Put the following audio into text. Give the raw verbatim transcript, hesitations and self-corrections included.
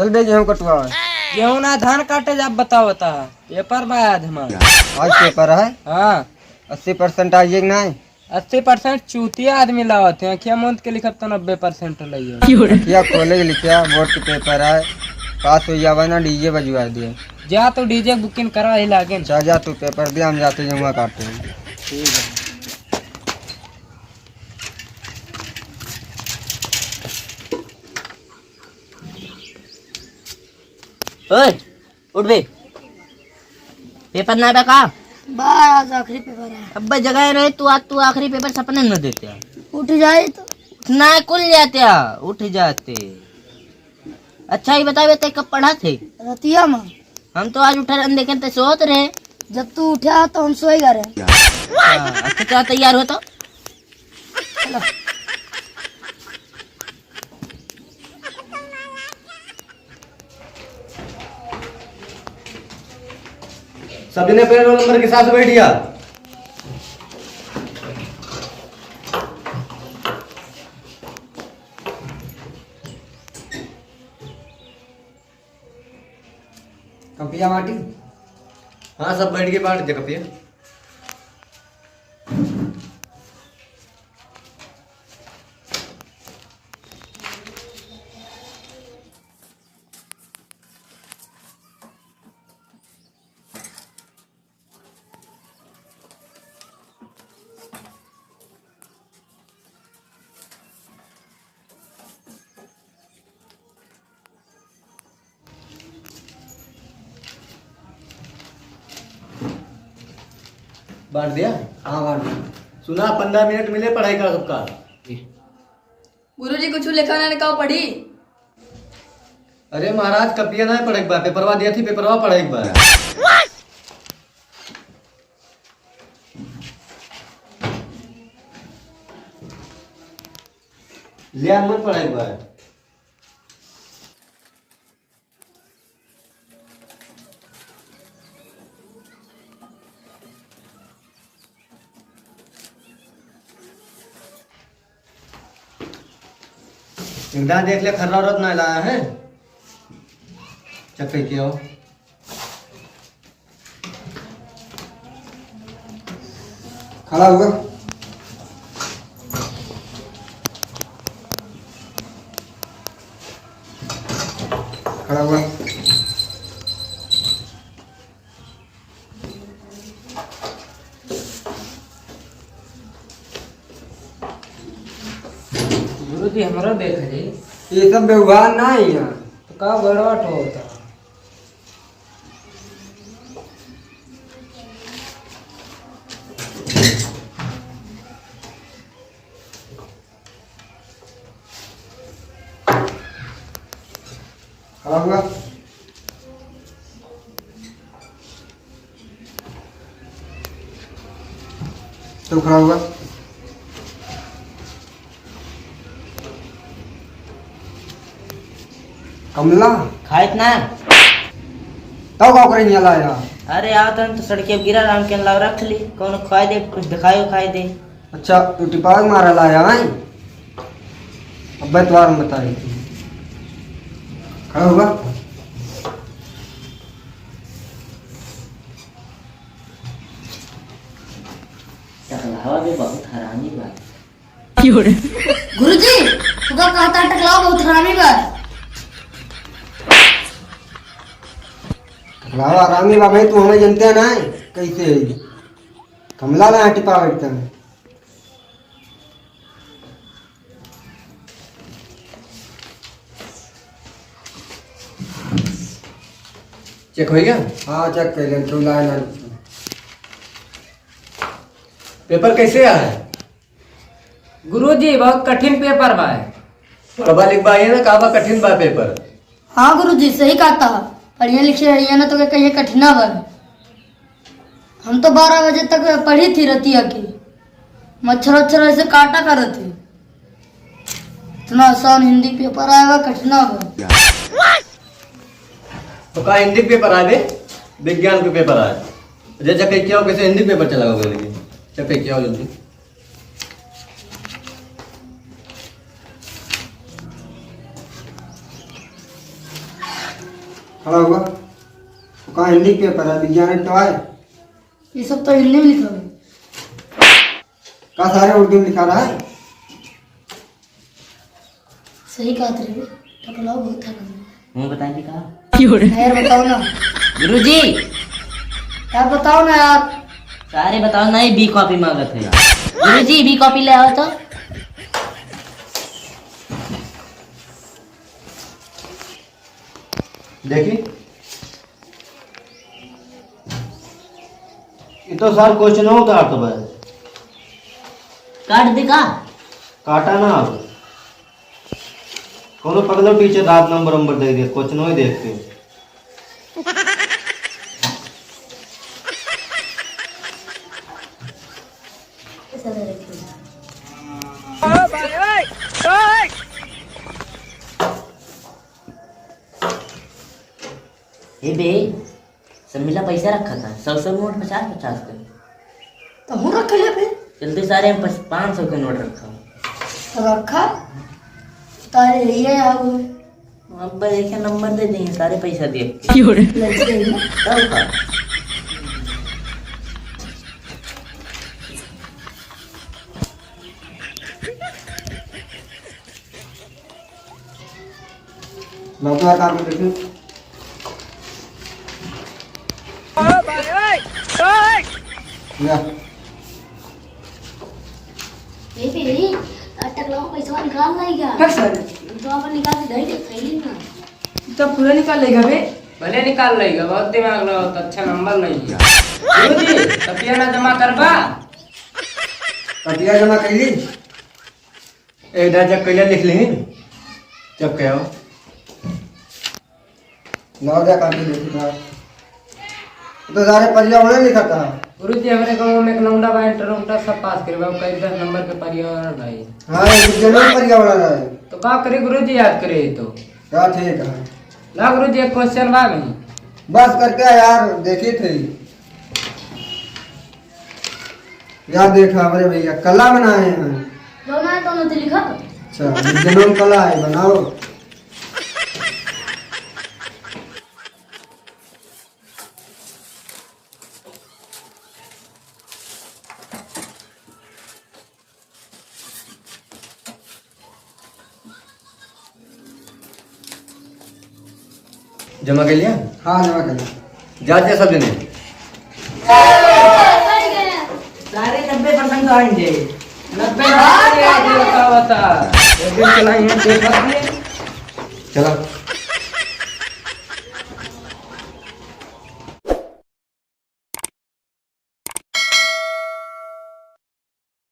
चल बे गेहूँ कटवा। गेहूँ ना, धान काटे जाब, बताओ, बता। पेपर बा आज हमार। आज पेपर है? हाँ। अस्सी परसेंट आइए कि नहीं? अस्सी परसेंट चूतिया आदमी लावत है, अखिया मूंद के लिखब तो नब्बे परसेंट लाइए। अखिया खोले के लिखिया, बोर्ड के पेपर है, पास हो जावा ना, DJ बजवा दिए। जा तू DJ booking करा ही लागे न। जा, जा तू पेपर दे, हम जाते गेहूँ काटे। ठीक है। ओए, उठ बे। पेपर ना बा का? बा, आज आखिरी पेपर है। अब्बे जगह रहे तू, आज तू आखिरी पेपर सपने न देते। उठ जाए तो। ना कुल जाते, उठ जाते। अच्छा, ये बतावे, ते कब पढ़ा थे? रतिया में। हम तो आज उठे रहन, देखे ते सोत रहे। जब तू उठा तो हम सोए गए रहे। अच्छा, अच्छा, तैयार हो तो। चलो। सब जने अपने रोल नंबर के हिसाब से बैठिया। कपिया बाटी? हाँ, सब बैठ के बांट दे कपिया। बांट दिया? हाँ, बांट दिया। सुना, पन्द्रह मिनट मिले पढ़ाई का सबका। गुरुजी, कुछ लिखा ना, का पढ़ी? अरे महाराज, कपिया ना पढ़े के बा, पेपरवा दिया थी, पेपरवा पढ़े के बा। ले आ, मत पढ़े के बा। इंदा देख ले, खर्रा उरत ना लाया है। चक्कर क्या हो? खड़ा हुआ। खड़ा हुआ। गुरुजी, हमरा देख जी। ये सब व्यवहार ना है यहाँ। तो का गड़बड़ होता? खड़ा हुआ। तू खड़ा हुआ। कमला। खाइत ना। तब का करे निकला यार? अरे, आओ तो, तो सड़के गिरा राम के लाओ रख ली। कौन खाए दे, कुछ दिखाए उखाए दे। अच्छा, तू टिपाग मारा लाया है? अब मैं तुम्हारा बता रही थी। खड़ा हुआ। टकलावा भी बहुत हरामी बा। गुरुजी, तुका कहता टकलावा बहुत हरामी बा। टकलावा हरामी बा भाई, तू हमें जनते ना है, कैसे है? कमला ना टिपा बैठता है। चेक होइगा? हाँ, चेक कर लें, तू लाए ना। पेपर कैसे आया है? गुरुजी, बहुत कठिन पेपर बा। पढ़वा लिखवा आइए ना, का बा कठिन बा पेपर? हाँ गुरुजी, सही कहता। पढ़िए लिखे हइया ना तो के कहिए कठिना बा। हम तो बारह बजे तक पढ़ी थी रतिया की। मच्छर वच्छर ऐसे काटा करत है। इतना आसान हिंदी पेपर आएगा, कठिना बा। तो का हिंदी पेपर आए बे? विज्ञान के पेपर आए। जे चेक क्या हो, कैसे हिंदी पेपर चला गया लेकिन। चेक क्या हो जल्दी। खड़ा हुआ। तो कहाँ हिंदी के पेपर है, विज्ञान के तो आए। ये सब तो हिंदी में लिखा है। का सारे उर्दू में लिखा रहा है? सही कहत रहे, टकलाव बहुत है। मुँह बताएंगे का? यार बताओ ना। गुरुजी। यार बताओ ना यार। सारे बताओ ना, ये बी कॉपी मांगत है। गुरुजी, बी कॉपी ले आओ तो। देखी, ये तो सर क्वेश्चन हो उतार तो बस। काट दे का? काटा ना अब। कौनो पकड़ो टीचर, रात नंबर नंबर दे दे, क्वेश्चन हो देखते। ए बे, सब मिला पैसा रखा था, सौ सौ नोट, पचास पचास के। तो हम रख ले बे। चलते सारे हम पच-, पाँच सौ के नोट रखा। तो रखा। तारे ये आओ। अब एक नंबर दे देंगे, सारे पैसा दिए। क्यों रे? लग गई ना। तब का? लौटो यार, काम में देखिए। या। ए बेबी, अटक लो, पैसवा निकाल लाइगा। का सर? तो अपन निकाल के दे दे, खैली ना। तो पूरा निकाल लेगा बे? भले निकाल लेगा, बहुत दिमाग लगाओ, तो अच्छा नंबर नहीं लिया। गुरुजी, कपिया ना जमा करबा? कपिया जमा कैली? ए, दा जब कैले लिख ली, जब कहो। लाओ जा, कापी देखी था। तो सारे पर्यावरण लिखा था। गुरुजी, हमरे गाँव में एक लौंडा बा, इंटर उंटर सब पास करे बा, कई दस नंबर के पर्यावरण भाई। हाँ, ये विज्ञान पर्यावरण है। तो का करे गुरुजी, याद करे तो। क्या ठीक है। ला गुरुजी, एक क्वेश्चन बा भाई। बस करके यार, देखी थे। या देखा हमरे भैया कला बनाए हैं। जो ना तो नती लिखा। अच्छा, विज्ञान कला है, बनाओ। जमा कर लिया? हाँ, जमा कर लिया। जा, जा सब जने। सारे नब्बे परसेंट तो आएंगे। नब्बे परसेंट आएंगे, बताओ, बता। एक दिन चलाएंगे, पेपर दिए। चला।